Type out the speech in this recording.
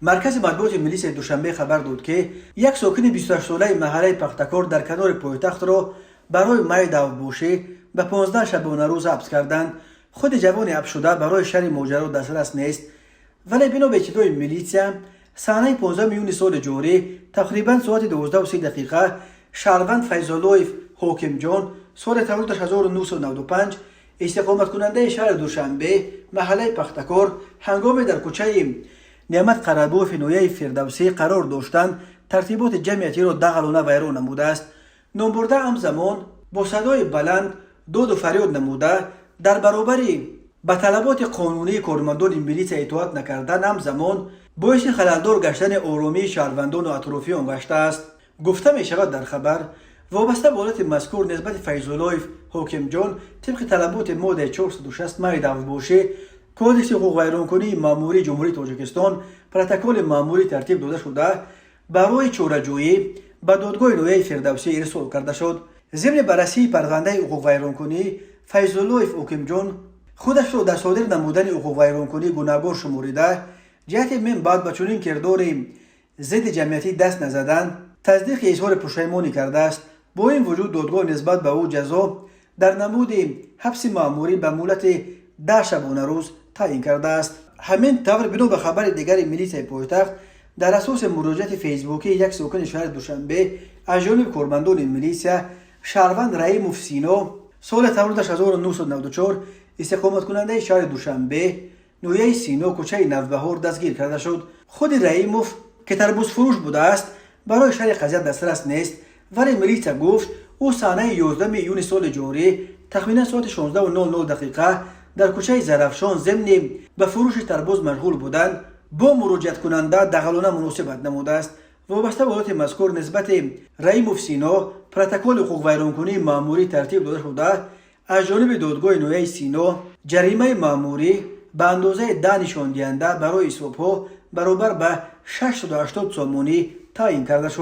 Маркази матбуоти милисияи Душанбе хабар дод, ки як сокини 28-солаи маҳаллаи Пахтакор дар канори пойтахтро барои май давбошӣ ба 15 шабонарӯз ҳабс карданд. Худи ҷавони ҳабсшуда барои шарҳи моҷаро дастрас нест, вале бино ба иттилои милитсия, санаи 15 июни соли ҷорӣ, тақрибан соати 12:30 дақиқа, шаҳрванд Файзуллоев Ҳокимҷон, соли таваллудаш 1995, истиқоматкунандаи шаҳри Душанбе, маҳаллаи Пахтакор, ҳангоме дар кӯчаи Неъмат Қарабоеви ноҳияи Фирдавсӣ қарор доштанд, тартиботи ҷамъиятиро дағалона вайрон намудааст. Номбурда ҳамзамон бо садои баланд доду фарёд намуда, дар баробари ба талаботи қонунии кормандони милитсия итоат накардан, ҳамзамон боиси халалдор гаштани оромии шаҳрвандону атрофиён гаштааст, гуфта мешавад дар хабар. Вобаста ба ҳолати мазкур, нисбати Файзуллоев Ҳокимҷон тибқи талаботи моддаи 460 май давбошӣ Кодекси ҳуқуқвайронкунии маъмурии Ҷумҳурии Тоҷикистон протоколи маъмурӣ тартиб дода шуда, барои чораҷӯӣ ба додгоҳи ноҳияи Фирдавсӣ ирсол карда шуд. Зимни баррасии парвандаи ҳуқуқвайронкунӣ, Файзуллоев Ҳокимҷон худашро дар содир намудани ҳуқуқвайронкунӣ гунаҳгор шуморида, ҷиҳати мин баъд ба чунин кирдори зидди ҷамъиятӣ даст назадан тасдиқи изҳори пушаймонӣ кардааст. Бо ин вуҷуд, додгоҳ нисбат ба ӯ ҷазо дар намуди ҳабси маъмурӣ ба муҳлати 10 шабонарӯз таъин кардааст. Ҳамин тавр, бино ба хабари дигари милитсияи пойтахт, дар асоси муроҷиати фейсбукии як сокини шаҳри Душанбе аз ҷониби кормандони милитсия шаҳрванд Раимов Сино, соли таваллудаш 1994, истиқоматкунандаи шаҳри Душанбе, ноҳияи Сино, кӯчаи Навбаҳор, дастгир карда шуд. Худи Раимов, ки тарбузфурӯш будааст, барои шарҳи қазия дастрас нест, вале милитсия гуфт, ӯ санаи 11 июни соли ҷорӣ, тахминан соати 16:00 дақиқа, дар кӯчаи Зарафшон зимни ба фурӯши тарбуз машғул будан бо муроҷиаткунанда дағалона муносибат намудааст. Вобаста ба ҳолати мазкур, нисбати Раимов Сино протоколи ҳуқуқвайронкунии маъмурӣ тартиб дода шуда, аз ҷониби додгоҳи ноҳияи Сино ҷаримаи маъмурӣ ба андозаи 10 нишондиҳанда барои ҳисобҳо баробар ба 680 сомонӣ таъин карда шуд.